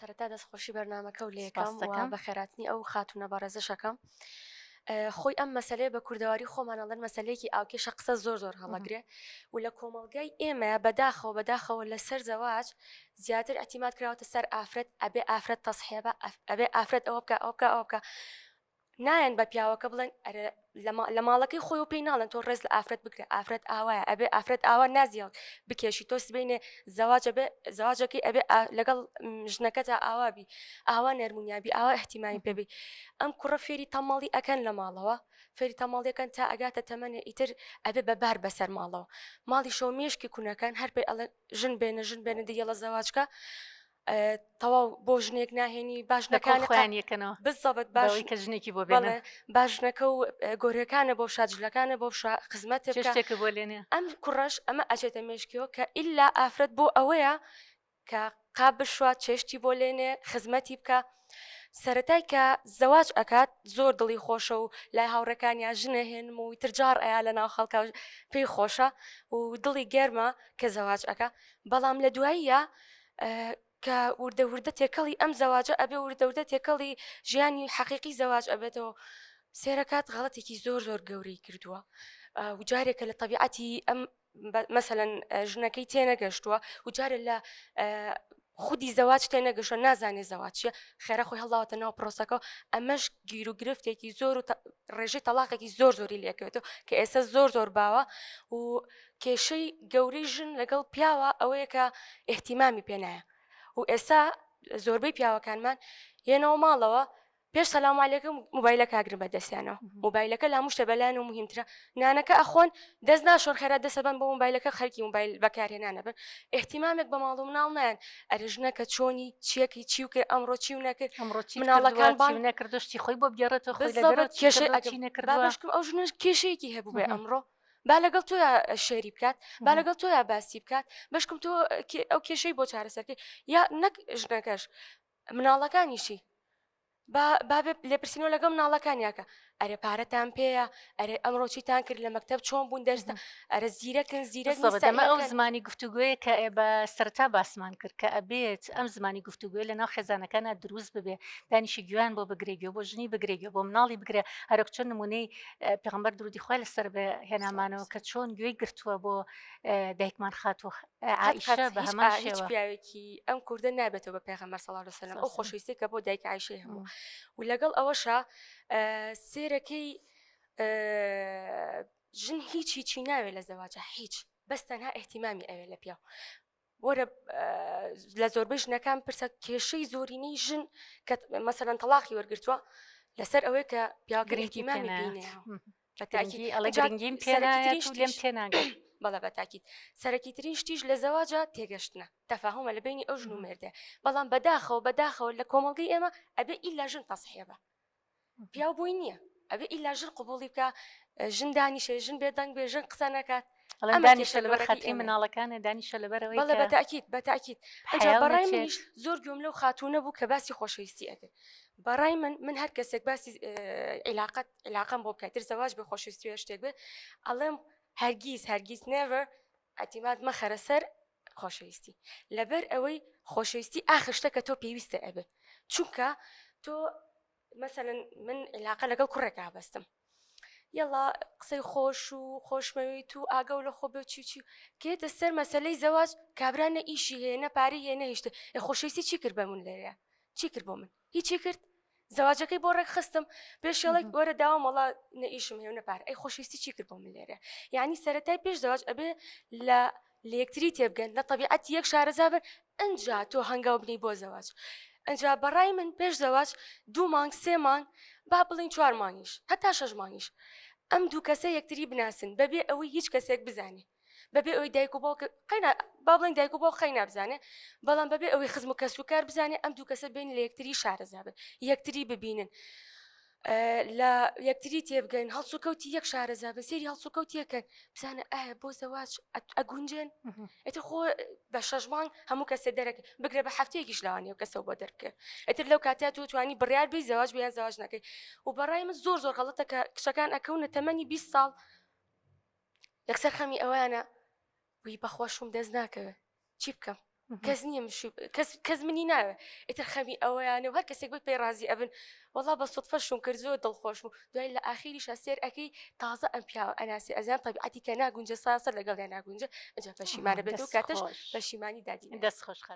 سەرەتا دەستخۆشی بەرنامەکە و لێکەم و بەخێراتنی ئەو خاتوونە بەڕێزەشەکەم. خۆی ئەم مەسلەیە بە کوردەواری خۆمان ئەڵێن مەسلەیەکی ئاوکێشە قسە زۆر زۆر هەڵەگرێ و لە کۆمەڵگای ئێمە بەداخەوە بەداخەوە لەسەر زەواج زیاتر ئەتیمات کراوەتە سەر ئافرەت ئەبێ ئافرەت تەسحێبە ئەبێ ئافرەت ئەوە بکە ئەو بکە ئەو بکە نایەن بە پیاوەکە بڵێن ئەرێ لە ماڵەکەی خۆی و پێی ناڵێن تۆ ڕێز لە ئافرەت بگرە ئافرەت ئاوایە ئەبێ ئافرەت ئاوا نازیڵ بکێشی تۆ سبینێ زەواجە بێ زەواجەکەی ئەبێ لەگەڵ ژنەکەتا ئاوابی ئاوا نەرمونیابی ئاوا احتیمامی پێبی ئەم کوڕە فێری تەمەڵی ئەکەن لە ماڵەوە فێری تەمەڵیەکەن تا ئەگاتە تەمەنێ ئیتر ئەبێ بە بار بەسەر ماڵەوە ماڵی شەو مێشکی کونەکان هەر پێ ئەڵێن ژن بێنە ژن بێنە دیەڵە زەواجکە تەواو بۆ ژنێک ناهێنی باش نەکانی خۆیان یەکەنەوە بزەبت باش کە ژنێکی بۆ بێنێ باشنەکە و گۆرەکانە بۆ شاجلەکانە بۆ خزمەت شتێکە بۆ لێنێ ئەم کوڕەش ئەمە ئەچێتە مێشکیەوە کە ئللا ئافرەت بۆ ئەوەیە کە قاپ بشوا چێشتی بۆ لێنێ خزمەتی بکە سەتای کە زەواج ئەکات زۆر دڵی خۆشە و لای هاوڕەکانیا ژنە هێنم و ترجار ئەیا لە ناو خەڵکە پێی خۆشە و دڵی گەرمە کە زەواج ئەکا بەڵام لە دواییە کە وردە وردە تێکەڵی ئەم زەواجە ئەبێ وردە وردە تێکەڵی ژیانی حەقیقی زەواج ئەبێتەوە سێرەکات غەڵەتێکی زۆر زۆر گەورەی کردووە و جارێکە لە تەبیعەتی ئەم مەسەلەن ژنەکەی تێنەگەشتووە و جارێ لە خودی زەواج تێنەگەشتووە نازانێ زەواج چییە خێرا خۆی هەڵداوەتە ناو پرۆسەکە ئەمەش گیر و گرفتێکی زۆر و ڕێژەی تەلاقێکی زۆر زۆری لێکەوێتەوە کە ئێستا زۆر زۆر باوە و کێشەی گەورەی ژن لەگەڵ پیاوە ئەوەیە کە ئیهتیمامی پێ نایە و ئێستا زۆربەی پیاوەکانمان یەنەوە ماڵەوە پێش سەلام علیکم موبایلەکە ئەگرن بە دەستیانەوە موبایلەکە لە هەموو شتێ بەلایان و مهمترە نانەکە ئەخۆن دەست ناشۆن خێرا دەسەبەن بۆ موبایلەکە خەرکی موبایل بەکارهێنانە بن ئیهتیمامێک بە ماڵ و مناڵ نایەن ئەرێ ژنەکە چۆنی چیەکی چی و کرد ئەمڕۆ چی و نەکرد ئەمڕۆ چی مناڵەکان بانگ نەکردو شتی خۆی بۆ بگێڕێتەوە خۆی لە بالضبط دەرەوە چی کێشەی کردووە ئەگەر چی با نەکردووە بەشکم ئەو ژنەش کێشەیەکی هەبوو بێ ئەمڕۆ با لەگەڵ تۆیا شێری بکات با لەگەڵ تۆیا باسی بکات بەشکم تۆ ئەو کێشەی بۆ چارەسەرکەی یا نەک ژنەکەش مناڵەکانیشی با با بێ لێپرسینەوە لەگەڵ مناڵەکانیاکە ئەرێ پارەتان پێیە ئەرێ ئەمڕۆ چیتان کرد لە مەکتەب چۆن بوون دەرسە ئەرە زیرەکن زیرەک بالضبط ئەمە ئەو زمانی گفتوگۆیە کە ئێ بە سەرەتا باسمان کرد کە ئەبێت ئەم زمانی گفتوگۆی لە ناو خێزانەکانە دروست ببێ دانیشی گوێیان بۆ بگرێ گوێ بۆ ژنی بگرێ گوێ بۆ مناڵی بگرێ هەرۆک چۆن نمونەی پێغەمبەر درودی خوای لەسەر بێ هێنامانەوە کە چۆن گوێی گرتووە بۆ دایکمان خاتوو عائیشە بە هەمان هیچ شێوە پیاوێکی ئەم کوردە نابێتەوە بە پێغەمبەر صلی الله علیه وسلم ئەو خۆشەویستی کە بۆ دایک عائیشەی هەبوو و لەگەڵ ئەوەشا سێرەکەی ژن هیچ هیچی ناوێ لە زەواجە هیچ بەس تەنها احتیمامی ئەوێ لە پیاو وەرە لە زۆربەی ژنەکان پرسە کێشەی زۆرینەی ژن کە مەسەلەن تەڵاقی وەرگتووە لەسەر ئەوەی کە پیاوەکە گرنگی احتیمامی پێ پێی نایات. نایەوە. بە تاکید گرنگی ئەڵێ جا گرنگیم پێ نایات سەرەکیترین و لێم شتیش تێناگات بەڵێ بە تاکید سەرەکیترین شتیش لە زەواجا تێگەشتنە تەفاهمە لە بینی ئەو ژن و مێردە بەڵام بەداخەوە بەداخەوە لە کۆمەڵگەی ئێمە ئەبێ ئیلا ژن تەسحیە بە پیاو بۆی نییە ئەبێ ئیلا ژن قبوڵی بکە ژن دانیشێ ژن بێدەنگ بێ ژن قسە نەکات ئەڵێن ئەمە دانیشە کێشە لەبەر گەورەکەی خاتری ئێمەیە. مناڵەکانە دانیشە لەبەرەوەی بەڵێ کە بە تاکید بە تاکید ئەجا حەیاو بەڕای نەچێت منیش زۆر گوێم لەو خاتوونە بوو کە باسی خۆشەویستی ئەکرد بەڕای من من هەر کەسێک باسی عیلاقەت عیلاقەم بۆ بکات تر زەواج بێ خۆشەویستی و شتێک بێ ئەڵێم هەرگیز هەرگیز never ئەتیمات مەخەرە سەر خۆشەویستی لەبەر ئەوەی خۆشەویستی ئاخر شتە کە تۆ پێویستە ئەبێ چونکە تۆ مەسەلەن من عیلاقە لەگەڵ کوڕێکا بەستم یەڵا قسەی خۆش و خۆشمەویت و ئاگەو لە خۆ بێ چی چی کێتە سەر مەسلەی زەواج کابرا نە ئیشی هەیە نە پارەی هەیە نە هیچ ئێ خۆشەویستی چی کرد بە من لێرە چی کرد بۆ من هیچی کرد زەواجەکەی بۆ ڕێک خستم پێشێڵێک وەرە داوام وەڵا نە ئیشم هەیە و نە پارە ئەی خۆشەویستی چی کرد بۆ من لێرە یعنی سەرەتای پێش زەواج ئەبێ لە لە یەکتری تێبگەن لە تەبیعەتی یەک شارەزا بن ئەجا تۆ هەنگاو بنی بۆ زەواج ئەجا بەڕای من پێش زەواج دوو مانگ سێ مانگ با بڵین چوار مانگیش هەتا شەش مانگیش ئەم دوو کەسە یەکتری بناسن بەبێ ئەوەی هیچ کەسێک بزانێ بەبێ ئەوی دایک و باوک قەینا با بڵێن دایک و باوک قەینا بزانێ بەڵام بەبێ ئەوەی خزم و کەس و کار بزانێ ئەم دوو کەسە بێن لە یەکتری شارەزا بن یەکتری ببینن لە یەکتری تێبگەن هەڵسوکەوتی یەک شارەزا بن سێری هەڵسوکەوتی یەکەن بزانە ئایا بۆ زەواج ئەگونجێن ئیتر خۆ بە شەش مانگ هەموو کەسێ دەرەکە بگرە بە هەفتەیەکیش لەوانەیە کەسەوە بۆ دەرکە ئیتر لەو کاتیا تۆ توانی بڕیار بی زەواج بیان زەواج نەکەی و بەڕای من زۆر زۆر غەڵەتە کە کچەکان ئەکەونە تەمەنی 20 ساڵ یەکسەر خەمی ئەویانە وی بەخوا شوم دەست ناکەوێ چی بکەم؟ کەس نییە مشو کەس کەس منی ناوێ ئیتر خەمی ئەوەیانە و هەر کەسێک بێت پێی ڕازی ئەبن وەڵا بە سوتفە شوم کرد زۆر دڵخۆش بوو دوای لە ئاخیریشا سێر ئەکەی تازە ئەم پیاوە ئەناسی ئەزان تەبیعەتی کە ناگونجێ ساسەر لەگەڵیان ناگونجێ ئەجا پەشیمانە بێت و دەست کاتەش خۆش پەشیمانی دادی نایەت. دەست خۆش خاتوو.